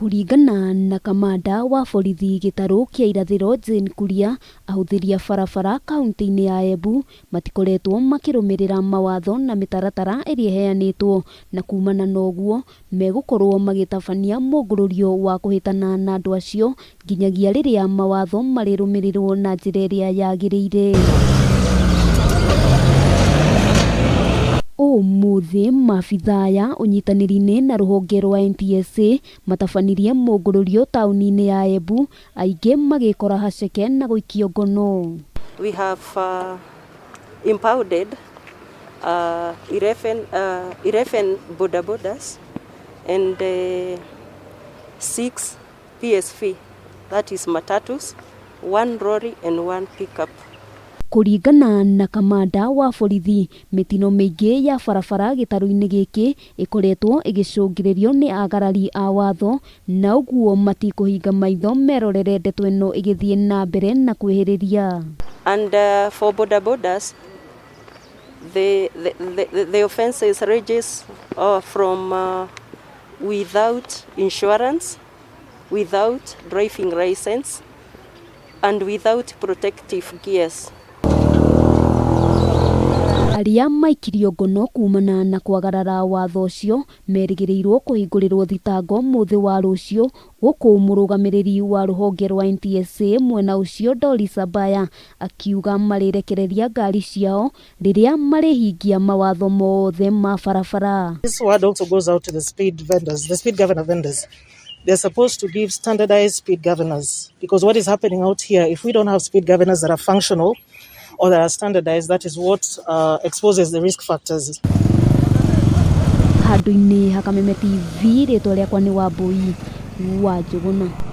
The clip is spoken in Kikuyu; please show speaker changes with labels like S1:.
S1: Kũringana na kamanda wa borithi gĩtarũ kĩa irathĩro Jane Kuria, ahũthĩri a barabara kaunti-inĩ ya Embu matikoretwo makĩrũmĩrĩra mawatho na mĩtaratara ĩrĩa ĩheanĩtwo, na kumana na ũguo megũkorwo magĩtabania mũngũrũrio wa kũhĩtana na andũ acio nginyagia rĩrĩa mawatho marĩrũmĩrĩrwo na njĩra ĩrĩa yagĩrĩire. Ũmũthĩ maabithaa aya ũnyitanĩri-inĩ na rũhonge rwa NTSA matabanirie mũngũrũrio taũni-inĩ ya Embu, aingĩ magĩkora haceke na gũikio ngono.
S2: We have impounded 11 boda bodas and 6 PSV, that is matatus, one lorry and one pickup.
S1: Kũringana na kamanda wa borithi, mĩtino mĩingĩ ya barabara gĩtarũ-inĩ gĩkĩ ĩkoretwo ĩgĩcũngĩrĩrio nĩ agarari a watho, na ũguo matikũhinga maitho merorere ndeto ĩno ĩgĩthiĩ na mbere na kwĩhĩrĩria.
S2: And for boda bodas, the offenses ranges from without insurance, without driving license, and without protective gears.
S1: Arĩa maikirio ngono kumana na kwagarara watho ũcio merĩgĩrĩirwo kũhingũrĩrwo thitango mũthĩ wa rũciũ, gũkũ mũrũgamĩrĩri wa rũhonge rwa NTSA mwena ũcio Doris Abaya akiuga marĩrekereria ngari ciao rĩrĩa marĩhingia mawatho mothe ma barabara.
S3: This word also goes out to the speed vendors, the speed governor vendors. They're supposed to give standardized speed governors, because what is happening out here, if we don't have speed governors that are functional or that are standardized, that is what exposes the risk factors.
S1: Handũ-inĩ ha Kameme TV, rĩtwa rĩakwa nĩ Wambui wa Njũgũna.